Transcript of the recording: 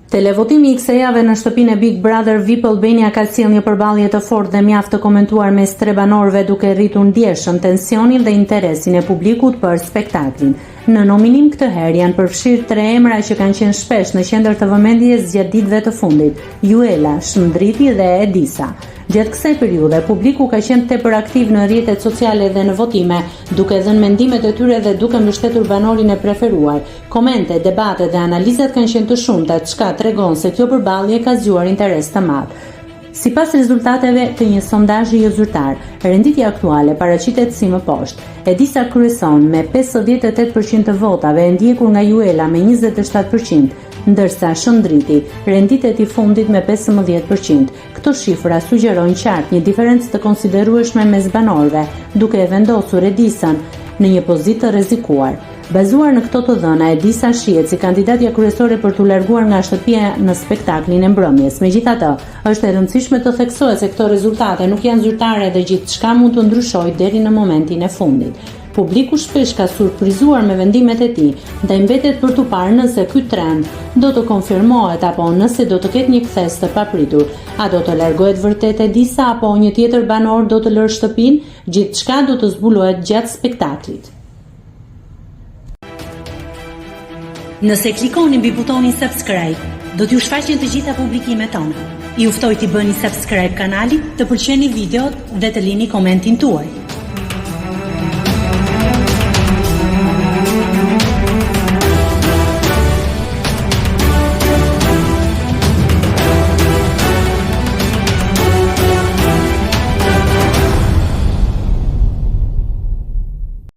Televotimi i kësaj jave në shtëpinë e Big Brother VIP Albania ka sjellë një përballje të fortë dhe mjaft të komentuar mes tre banorëve duke rritur ndjeshëm tensionin dhe interesin e publikut për spektaklin. Në nominim këtë herë janë përfshirë tre emra që kanë qenë shpesh në qendër të vëmendjes gjatë ditëve të fundit, Juela, Shndriti dhe Edisa. Gjatë kësaj periudhe, publiku ka qenë tepër aktiv në rrjetet sociale dhe në votime, duke dhënë mendimet e tyre dhe duke mbështetur banorin e preferuar. Komentet, debatet dhe analizat kanë qenë të shumta, çka tregon se kjo përballje ka zgjuar interes të madh. Sipas rezultateve të një sondazhi jozyrtar, renditja aktuale paraqitet si më poshtë. Edisa kryeson me 58% të votave, e ndjekur nga Juela me 27%, ndërsa Shëndriti renditet i fundit me 15%. Këto shifra sugjerojnë qartë një diferencë të konsiderueshme mes banorëve, duke e vendosur Edisën në një pozitë të rrezikuar. Bazuar në këto të dhëna, Edisa shihet si kandidatja kryesore për t'u larguar nga shtëpia në spektaklin e mbrëmjes. Megjithatë, është e rëndësishme të theksohet se këto rezultate nuk janë zyrtare dhe gjithçka mund të ndryshojë deri në momentin e fundit. Publiku shpesh ka surprizuar me vendimet e tij, ndaj mbetet për t'u parë nëse ky trend do të konfirmohet apo nëse do të ketë një kthesë të papritur. A do të largohet vërtet Edisa apo një tjetër banor do të lërë shtëpinë? Gjithçka do të zbulohet gjatë spektaklit. Nëse klikoni mbi butonin subscribe, do t'ju shfaqen të gjitha publikimet tona. Ju ftoj t'i bëni subscribe kanalit, të pëlqeni videot dhe të lini komentin tuaj.